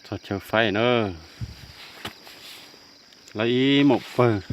Txog chaw faib na, lawv ib maum pawg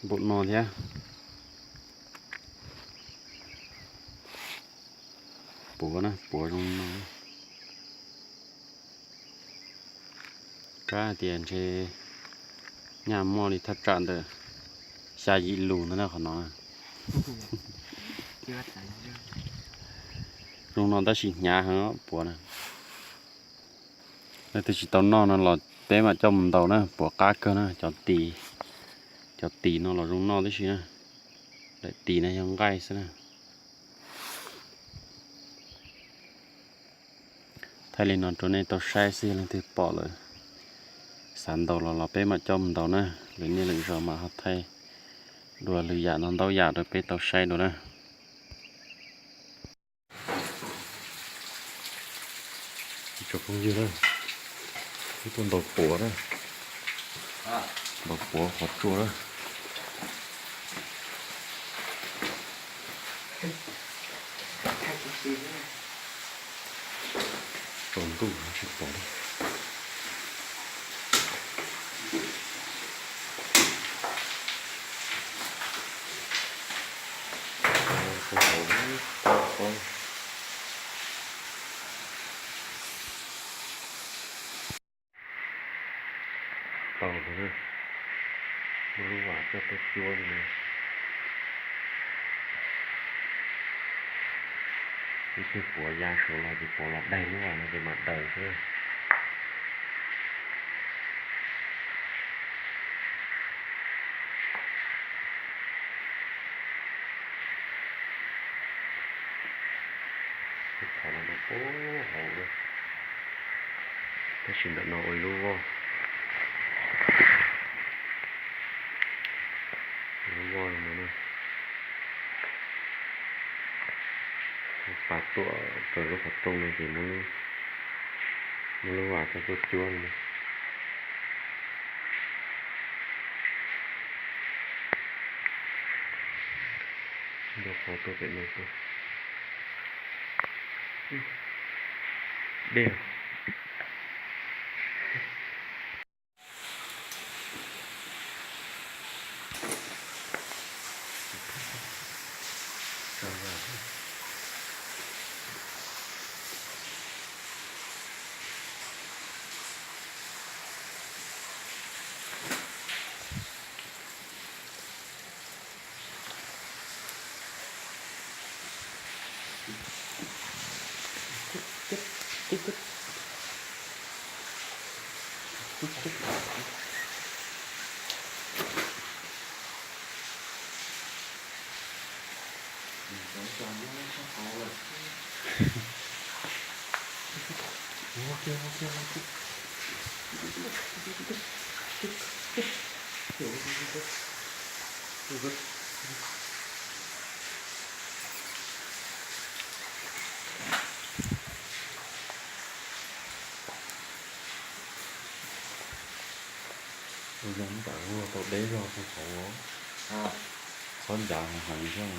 npaum no thiab. Puav na, puav zoo no. Kab hais tias ntshe nyaj muaj li thaj tsam ntawm xya yim lus ntawd na qhov no. Zoo no tab sis hnyav heev puav na. Leej twg tsis tau noj no los peb mam coj mus ntaus na, puav qab kawg na. Cov tis, cov tis no los zoo noj tib si na. Daim tis no yog nqaij xwb na. Thaij li no rau nej tau saib xwb, leej twg pom lawm xav ntaus los los peb mam coj mus ntaus na. Lwm niaj lwm zaus mam ho thaij dua lwm yam no ntau yam rau peb tau saib dua na. Tsoom phooj ywg na, wb tuaj ntaus puav na, ntaus puav qhov tsua na. Tsaus ntuj tsis pom. Tau, muab lub vas coj tuaj cuab li no. Ib tug puav ya saud los ces puav los daig lub vas no ces mam daws xwb. Qhov no rau puag hauv, tab sis ntawm no ua ib lub voj, lub voj li no na. Pas tuam raws lub qhov rooj no ces muab lub vas coj tuaj cuab li no. Ntau qhov tuaj pem no tuaj. Dej. Ua zoo ntawd luag tau deb zog rau hauv, txhob ncav heev thiab.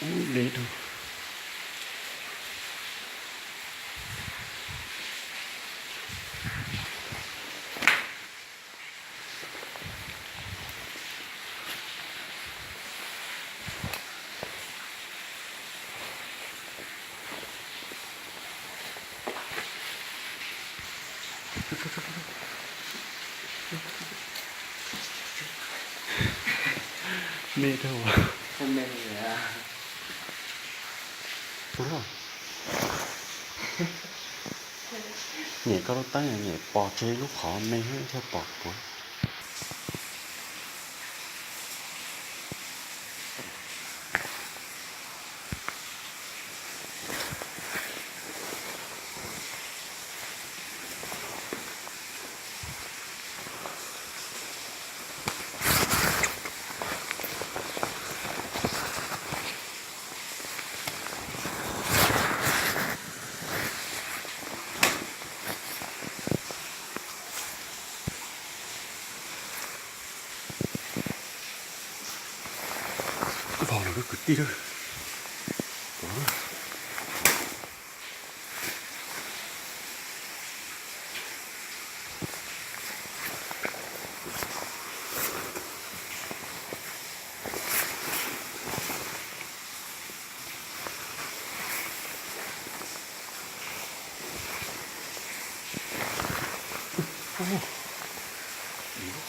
Ub, deb dhau. Me dhau. Nyem koj lub teeb nyem pom tseg lub qhov me thiaj pom kuv. Kwv tij,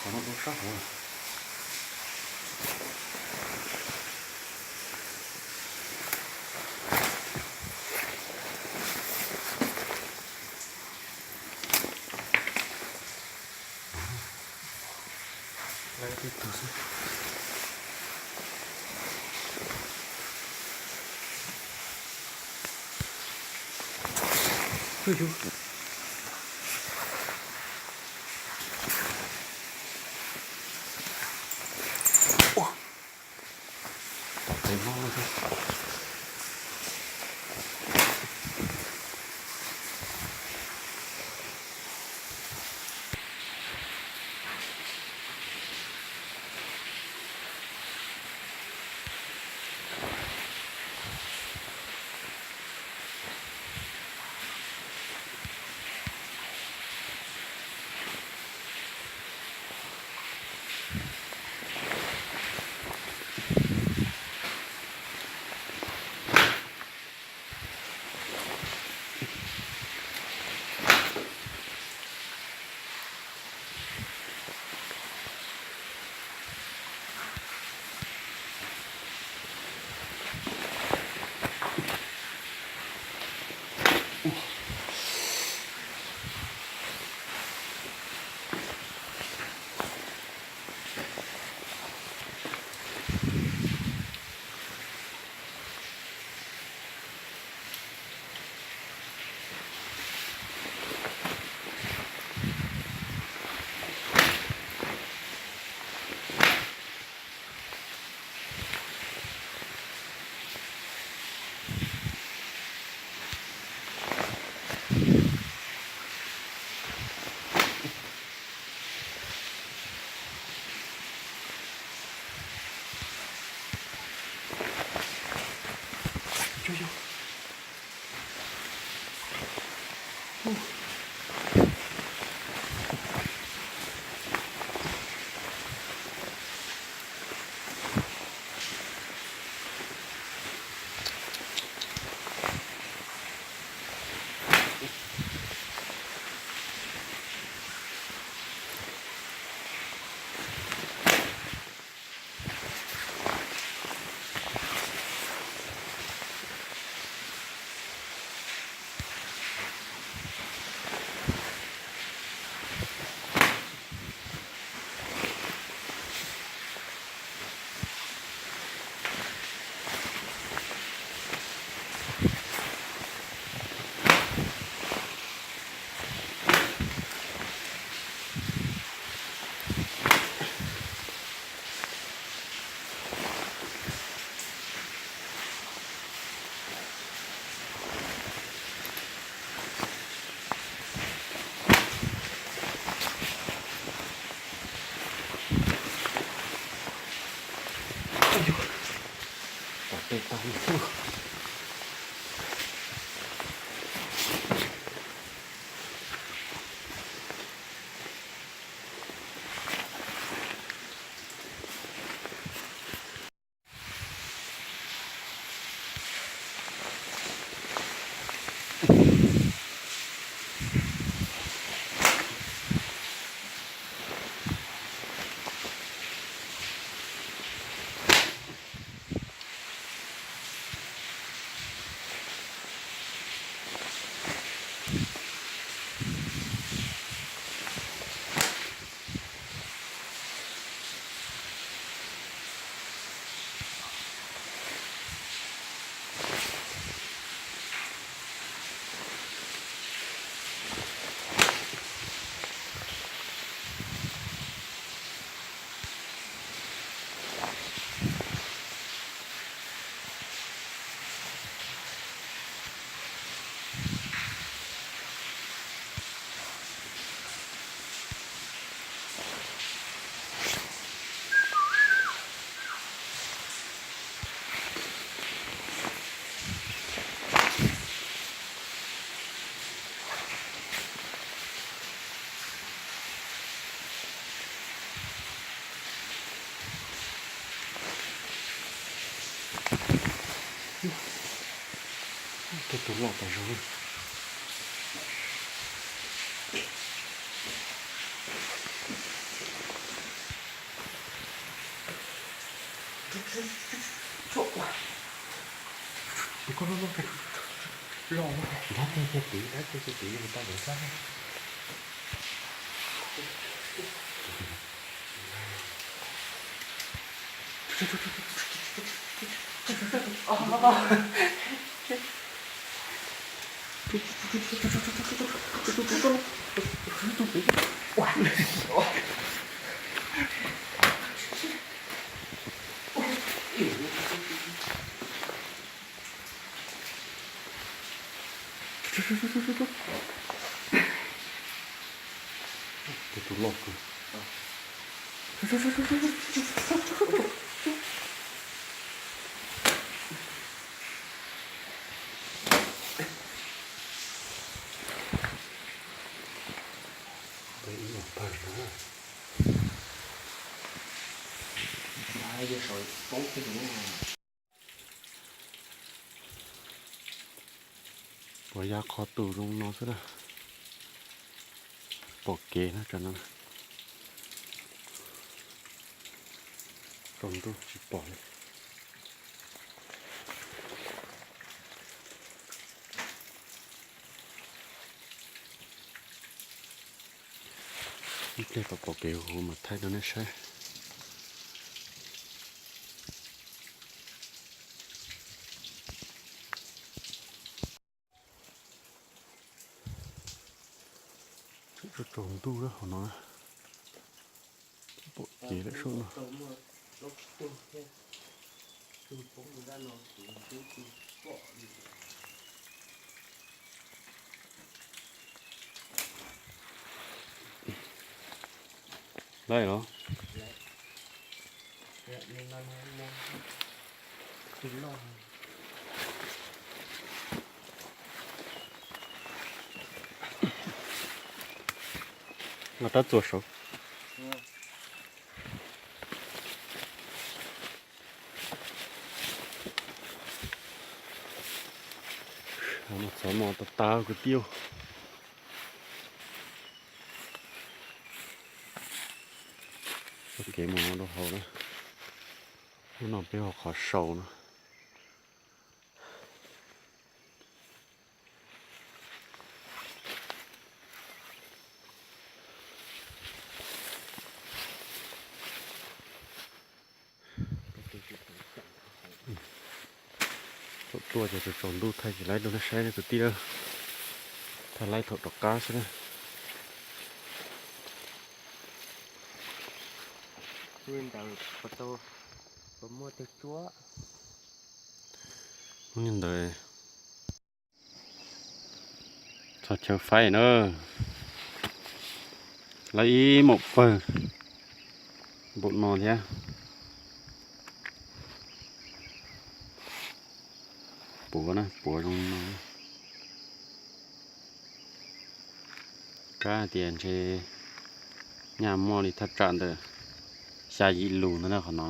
qhov no dua sab hauv. Tus loj tas zog. Nrab tej cia tid, nrab tej cia tid, tau lawv sab. Tus loj kawg. Peb ib los pawg na. Puas ya qhov tus zoo no xwb na. Pom kev na, tsaus ntuj tsis pom li. Ib pliag pom pom kev huv huv mas thaij rau nej saib. Tsaus tsaus ntuj lawm hauv no na. Pom kev lawm saum no. Laij los. Los rab txuas saud. Txov mos tas tas kwv tij. Txoj kev mus no rau hauv na. Hnub no peb hauv qhov sau no. Thaum tuaj ces tsaus tsaus ntuj thaij tsis laib rau nej saib ne kwv tij na. Thaij laib thaum rov qab xwb na. Li ntawd puas tau, puas muaj twg tsuab? Li ntawd. Txog chaw faib na. Lawv ib muam pawg npaum no thiab. Puav na, puav zoo no. Kab hais tias ntshe nyaj muaj li thaj tsam ntawm xya yim lus ntawd na qhov no.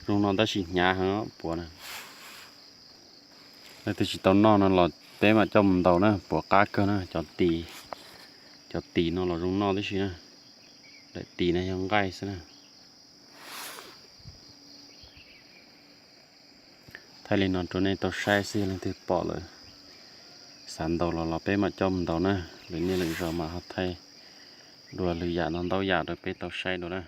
Zoo no tab sis hnyav heev puav na. Leej twg tsis tau noj no los peb mam coj mus ntaus na, puav qab kawg na, cov tis, cov tis no los zoo noj tib si na. Daim tis no yog nqaij xwb na. Thaij li no rau nej tau saib xwb, yog leej twg pom lawm xav ntaus los los peb mam coj mus ntaus na, lwm niaj lwm zaus mam ho thaij dua lwm yam no ntau yam rau peb tau saib dua na.